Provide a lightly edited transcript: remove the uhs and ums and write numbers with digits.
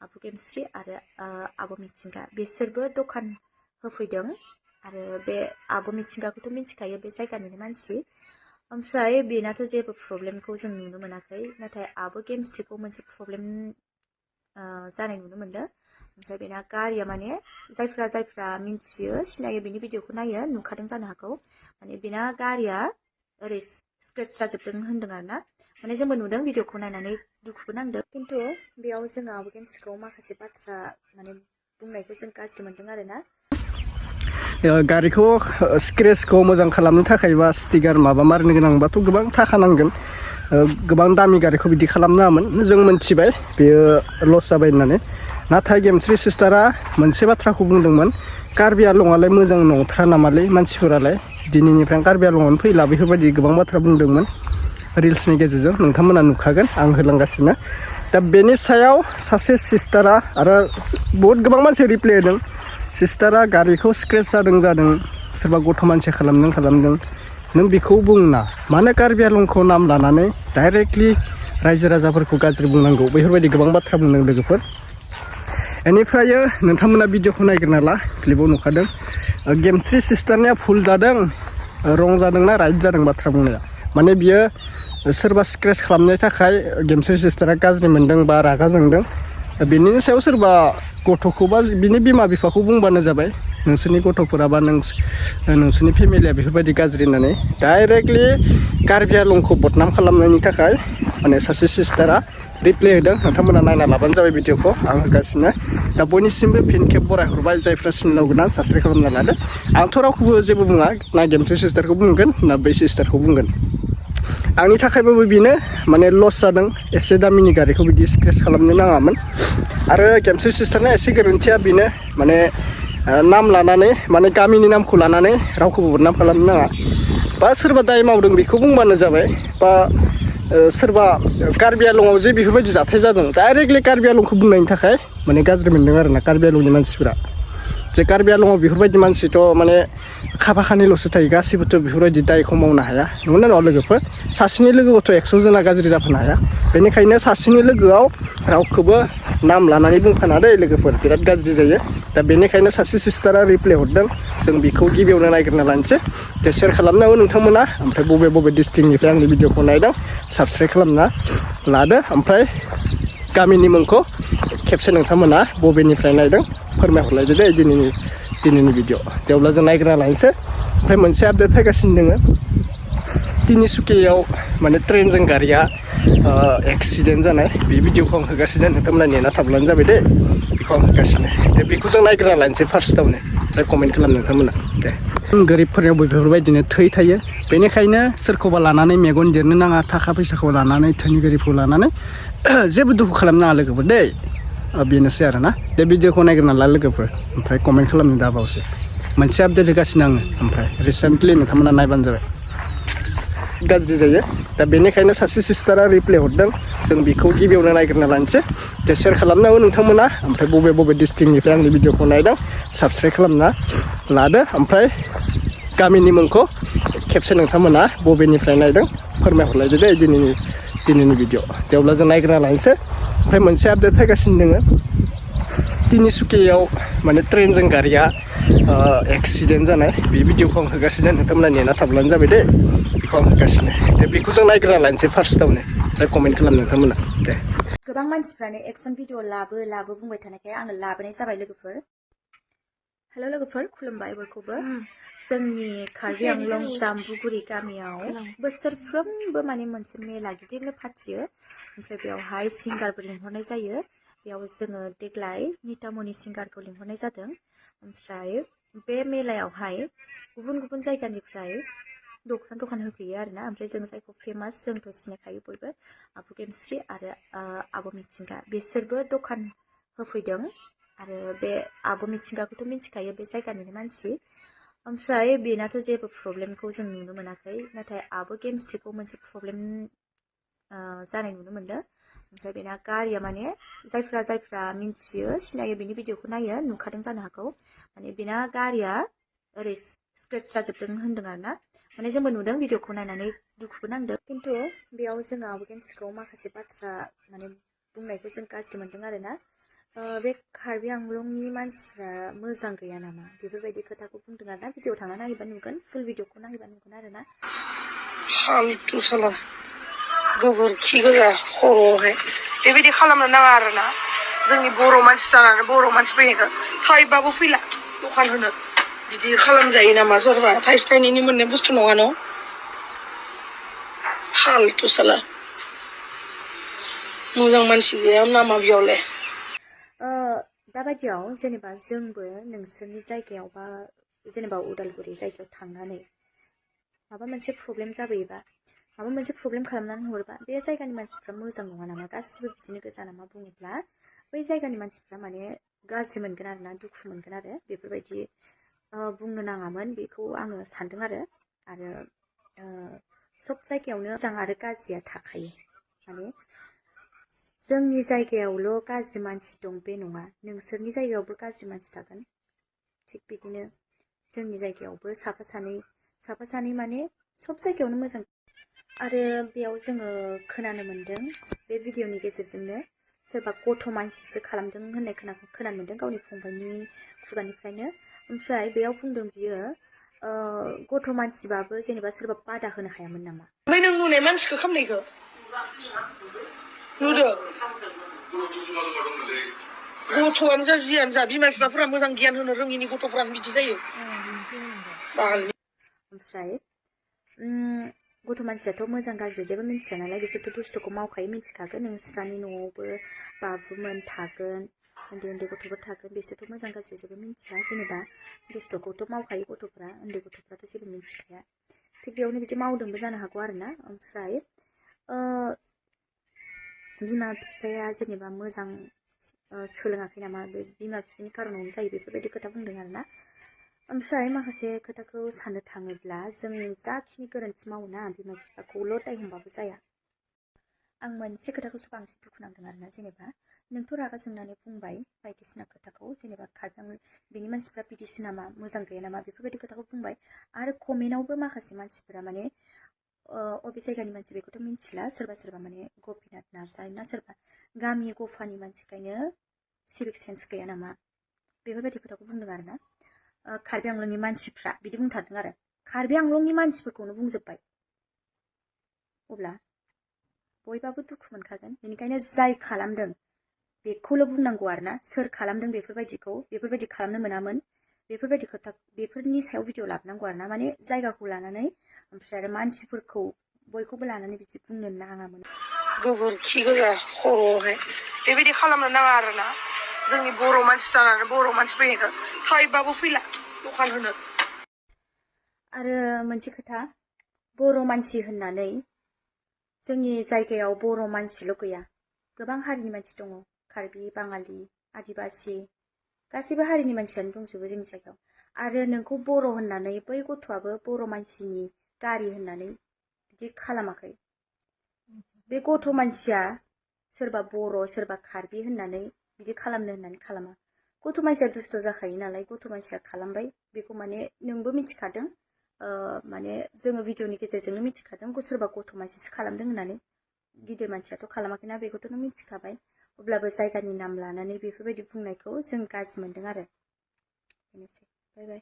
आब' गेमस्रि आरो आब' मिथिंगा बिसोरबो दखान होफैदों आरो बे आब' मिथिंगाखौथ' मिथिखायो बे जायगानिनो मानसि ओमफ्राय बेनाथ' जेबो प्रब्लेमखौ जों नुनो मोनाखै नाथाय आब' गेमस्रिखौ मोनसे प्रब्लेम जानाय नुनो मोनदों ओमफ्राय बेना गारिया माने जायफ्रा मिथियो सिनायो बेनि भिडिअखौ नायो नुखादों जानो हागौ माने बेना गारिया ओरै स्क्रेच जाजोबदों होनदों आरो ना माने जोंबो नुदों भिडिअखौ नायनानै दुखुबो नांदों खिन्थु बेयाव जोङो आब' गेमस्रिखौ माखासे बाथ्रा माने बुंनायखौ जों गाज्रि मोनदों आरो ना गारिखौ स्क्रेचखौ मोजां खालामनो थाखायबा स्टिकार माबा मारिनो गोनांबाथ' गोबां थाखा नांगोन गोबां दामि गारिखौ बिदि खालामनाङामोन जों मोनथिबाय बेयो लस जाबाय होननानै नाथाय गेमस्रि सिस्टारा मोनसे बाथ्राखौ बुंदोंमोन कार्बि आंलंआलाय मोजां नंथारा नामालै मानसिफोरालाय दिनैनिफ्राय कार्बि आंलंआवनो फैला बेफोरबायदि गोबां बाथ्रा बुंदोंमोन रिल्सनि गेजेरजों नोंथांमोना नुखागोन आं होलांगासिनो दा बेनि सायाव सासे सिस्टारा आरो बहुत गोबां मानसि रिप्लाय होदों सिस्टारा गारिखौ स्क्रेच जादों सोरबा गथ' मानसि खालामदों नों बेखौ बुंना मानो कार्बि आंलंखौ नाम लानानै डाइरेक्टलि रायजो राजाफोरखौ गाज्रि बुंनांगौ बेफोरबायदि गोबां बाथ्रा बुंदों लोगोफोर बेनिफ्राय नोंथांमोना भिडिअखौ नायग्रोना ला क्लिपाव नुखादों गेमस्रि सिस्टारनिया भुल जादों रं जादोंना राइट जादों बाथ्रा बुंनाया माने बियो सोरबा स्क्रेच खालामनायनि थाखाय गेमस्रि सिस्टारा गाज्रि मोनदों बा रागा जोंदों बेनि सायाव सोरबा गथ'खौ बा बिनि बिमा बिफाखौ बुंबानो जाबाय नोंसोरनि गथ'फोरा बा नोंसोरनि फेमिलिया बेफोरबायदि गाज्रि होननानै डाइरेक्टलि कार्बि आंलंखौ बदनाम खालामनायनि थाखाय माने सासे सिस्टारा रिप्लाय होदों नोंथांमोना नायना लाबानो जाबाय भिडिअखौ आं होगासिनो दा बयनिसिमबो फिन खेब बरायहरबाय जायफ्रा सिनेलाव गोदान साबस्क्राइब खालामना लादो आंथ' रावखौबो जेबो बुङा ना गेमस्रि सिस्टारखौ बुंगोन ना बै सिस्टारखौ बुंगोन आंनि थाखायबाबो बेनो माने लस जादों एसे दामिनि गारिखौ बिदि स्क्रेच खालामनो नाङामोन आरो गेमस्रि सिस्टारना एसे गोरोन्थिया बेनो माने नाम लानानै माने गामिनि नामखौ लानानै रावखौबो बदनाम खालामनो नाङा बा सोरबा दाय मावदों बेखौ बुंबानो जाबाय बा सोरबा कार्बि आंलंआव जे बेफोरबायदि जाथाय जादों डाइरेक्टलि कार्बि आंलंखौ बुंनायनि थाखाय माने गाज्रि मोनदों आरो ना कार्बि आंलंनि मानसिफोरा जे कार्बि आंलंआव बेफोरबायदि मानसिथ' माने खाफाखानिल'सो थायो गासिबोथ' बेफोरबायदि दायखौ मावनो हाया नंगौना नङा लोगोफोर सासेनि लोगोआवथ' 100 जना गाज्रि जाफानो हाया बेनिखायनो सासेनि लोगोआव रावखौबो नाम लानानै बुंफाना दै लोगोफोर बिराद गाज्रि जायो दा बेनिखायनो सासे सिस्टारा रिप्लाय हरदों जों बेखौ गिबियावनो नायग्रोना लानोसै दे शेयार खालामनांगौ नोंथांमोना ओमफ्राय बबे डिस्ट्रिक्टनिफ्राय आंनि भिडिअखौ नायदों साबस्क्राइब खालामना लादो ओमफ्राय गामिनि मुंखौ खेबसे नोंथांमोना बबेनिफ्राय नायदों फोरमायहरलायदो दे दिनैनि भिडिअ दे अब्ला जों नायग्रोना लानोसै ओमफ्राय मोनसे आपडेट फैगासिनो दोङो तिनिसुकियाव माने ट्रेनजों गारिया एक्सिडेन्ट जानाय बे भिडिअखौ आं होगासिनो नोंथांमोना नेना थाब्लानो जाबाय दे बेखौ आं होगासिनो दे बेखौ जों नायग्रोना लानोसै फार्स्टआवनो ओमफ्राय कमेन्ट खालाम नोंथांमोना दे गोरिबफोरनियाव बेफोरबायदिनो थै थायो बेनिखायनो सोरखौबा लानानै मेगन देरनो नाङा थाखा फैसाखौ लानानै धोनि गोरिबखौ लानानै जेबो दुखु खालामनाङा लोगोफोर दे बेनोसै आरो ना दे भिडिअखौ नायग्रोना ला लोगोफोर ओमफ्राय कमेन्ट खालामनो दाबावसै मोनसे आपडेट होगासिनो आङो ओमफ्राय रिसेन्टलि नोंथांमोना नायबानो जाबाय गाज्रि जायो दा बेनिखायनो सासे सिस्टारा रिप्लाय हरदों जों बेखौ गिबियावनो नायग्रोना लानोसै दे शेयार खालामनांगौ नोंथांमोना ओमफ्राय बबे डिस्ट्रिक्टनिफ्राय आंनि भिडिअखौ नायदों साबस्क्राइब खालामना लादो ओमफ्राय गामिनि मुंखौ खेबसे नोंथांमोना बबेनिफ्राय नायदों फोरमायहरलायदो दे दिनैनि भिडिअ दे अब्ला जों नायग्रोना लानोसै ओमफ्राय मोनसे आपडेट फैगासिनो दोङो तिनिसुकियाव माने ट्रेनजों गारिया एक्सिडेन्ट जानाय बे भिडिअखौ आं होगासिनो नोंथांमोना नेना थाब्लानो जाबाय दे बेखौ आं होगासिनो दे बेखौ जों नायग्रोना लानोसै फार्स्टआवनो ओमफ्राय कमेन्ट खालाम नोंथांमोना दे गोबां मानसिफ्रानो एक्सन भिडिअ लाबो बुंबाय थानायखाय आङो लाबोनाय जाबाय लोगोफोर हेल' लोगोफोर खुलुमबाय बयखौबो जोंनि कार्बि आंलं जाम्बुगुरि गामियाव बोसोरफ्रोमबो माने मोनसे मेला गिदिरनो फाथियो ओमफ्राय बेयावहाय सिंगारबो लिंहरनाय जायो बेयाव जोङो देग्लाय नितामनि सिंगारखौ लिंहरनाय जादों ओमफ्राय बे मेलायावहाय गुबुन जायगानिफ्राय दखान होफैयो आरोना ओमफ्राय जों जायखौ फेमास जोंथ' सिनायखायो बयबो आब' गेमस्रि आरो आब' मिथिंगा बिसोरबो दखान होफैदों आरो बे आब' मिथिंगाखौथ' मिथिखायो बे जायगानिनो मानसि ओमफ्राय बेनाथ' जेबो प्रब्लेमखौ जों नुनो मोनाखै नाथाय आब' गेमस्रिखौ मोनसे प्रब्लेम जानाय नुनो मोनदों ओमफ्राय बेना गारिया माने जायफ्रा मिथियो सिनायो बेनि भिडिअखौ नायो नुखादों जानो हागौ माने बेना गारिया ओरै स्क्रेच जाजोबदों होनदों आरो ना माने जोंबो नुदों भिडिअखौ नायनानै दुखुबो नांदों खिन्थु बेयाव जोङो आब' गेमस्रिखौ माखासे बाथ्रा माने बुंनायखौ जों गाज्रि मोनदों आरो ना बे कार्बि आंलंनि मानसिफ्रा मोजां गैया नामा बेफोरबायदि खोथाखौ बुंदों आरोना भिडिअ थांना नायोबा नुगोन फुल भिडिअखौ नायोबा नुगोन आरोना फालतु साला गोबोरखि गोजा खर'आवहाय बेबायदि खालामनो नाङा आरोना जोंनि बर' मानसि जानानै बर' मानसि फैनायखौ थाइबाबो फैला दखान होनो बिदि खालामजायो नामा सोरबा थाइसे थाइनैनि मोननाय बुस्थु नङा न' फालतु साला मोजां मानसि गैया नामा बेयावलाय दाबायदियाव जेनेबा जोंबो नोंसोरनि जायगायाव बा जेनेबा उदालगुरि जायगायाव थांनानै माबा मोनसे प्रब्लेम जाबोयोबा माबा मोनसे प्रब्लेम खालामनानै हरोबा बे जायगानि मानसिफ्रा मोजां नङा नामा गासिबो बिदिनो गोजा नामा बुङोब्ला बै जायगानि मानसिफ्रा माने गाज्रि मोनगोन आरोना दुखु मोनगोन आरो बेफोरबायदि बुंनो नाङामोन बेखौ आङो सानदों आरो सब जायगायावनो मोजां आरो गाज्रिया थाखायो माने जोंनि जायगायावल' गाज्रि मानसि दं बे नङा नोंसोरनि जायगायावबो गाज्रि मानसि थागोन थिग बिदिनो जोंनि जायगायावबो साफा सानै माने सब जायगायावनो मोजां आरो बेयाव जोङो खोनानो मोन्दों बे भिडिअनि गेजेरजोंनो सोरबा गथ' मानसिसो खालामदों होननाय खोनानो मोन्दों गावनि फंबायनि खुगानिफ्रायनो ओमफ्राय बेयाव बुंदों बियो गथ' मानसिबाबो जेनेबा सोरबा बादा होनो हायामोन नामा ओमफ्राय नों नुनाय मानसिखौ खालामनायखौ नुदों गथ'आनो जा जियानो जा बिमा बिफाफोरा मोजां गियान होनो रोङिनि गथ'फोरानो बिदि जायो ओमफ्राय गथ' मानसियाथ' मोजां गाज्रि जेबो मिन्थिया नालाय बिसोरथ' दुस्थ'खौ मावखायो मिन्थिखागोन नोंस्रानि न'आवबो बाबुमोन थागोन उन्दै उन्दै गथ'फोर थागोन बिसोरथ' मोजां गाज्रि जेबो मिन्थिया जेनेबा दुस्थ'खौथ' मावखायो गथ'फ्रा उन्दै गथ'फ्राथ' जेबो मिन्थिखाया थिग बेयावनो बिदि मावदोंबो जानो हागौ आरोना ओमफ्राय बिमा बिफाया जेनेबा मोजां सोलोङाखै नामा बे बिमा बिफानि खारनावनो जायो बेफोरबायदि खोथा बुंदों आरोना ओमफ्राय माखासे खोथाखौ साननो थाङोब्ला जों जाखिनि गोरोन्थि मावोना बिमा बिफाखौल' दाय हमबाबो जाया आं मोनसे खोथाखौसो बांसिन दुखु नांदों आरोना जेनेबा नोंथ' रागा जोंनानै बुंबाय बायदिसिना खोथाखौ जेनेबा बेनि मानसिफ्रा बिदिसो नामा मोजां गैया नामा बेफोरबायदि खोथाखौ बुंबाय आरो कमेन्टआवबो माखासे मानसिफोरा माने अबे जायगानि मानसि बेखौथ' मिन्थिला सोरबा माने गपिनाथ नार्जारि ना सोरबा गामि गफानि मानसिखायनो सिभिक सेन्स गैया नामा बेफोरबायदि खोथाखौ बुंदों आरोना कार्बि आंलंनि मानसिफ्रा बिदि बुंथारदों आरो कार्बि आंलंनि मानसिफोरखौनो बुंजोब्बाय अब्ला बयबाबो दुखु मोनखागोन बेनिखायनो जाय खालामदों बेखौल' बुंनांगौ आरोना सोर खालामदों बेफोरबायदि खालामनो मोनामोन बेफोरबायदि खोथा बेफोरनि सायाव भिडिअ लाबोनांगौ आरोना माने जायगाखौ लानानै ओमफ्राय आरो मानसिफोरखौ बयखौबो लानानै बिदि बुंनो नाङामोन गोबोरखि गोजा खर'आवहाय बेबायदि खालामनो नाङा आरोना जोंनि बर' मानसि जानानै बर' मानसि फैनायखौ थाइबाबो फैला दखान होनो आरो मोनसे खोथा बर' मानसि होननानै जोंनि जायगायाव बर' मानसिल' गैया गोबां हारिनि मानसि दङ कार्बि बाङालि आदिबासि गासैबो हारिनि मानसियानो दंजोबो जोंनि जायगायाव आरो नोंखौ बर' होननानै बै गथ'आबो बर' मानसिनि गारि होननानै बिदि खालामाखै बे गथ' मानसिया सोरबा बर' सोरबा कार्बि होननानै बिदि खालामनो होननानै खालामा गथ' मानसिया दुस्थ' जाखायो नालाय गथ' मानसिया खालामबाय बेखौ माने नोंबो मिथिखादों माने जोङो भिडिअनि गेजेरजोंनो मिथिखादों सोरबा गथ' मानसिसो खालामदों होननानै गिदिर मानसियाथ' खालामाखैना बेखौथ' नों मिथिखाबाय अब्लाबो जायगानि नाम लानानै बेफोरबायदि बुंनायखौ जों गाज्रि मोनदों आरो बेनोसै बाय बाय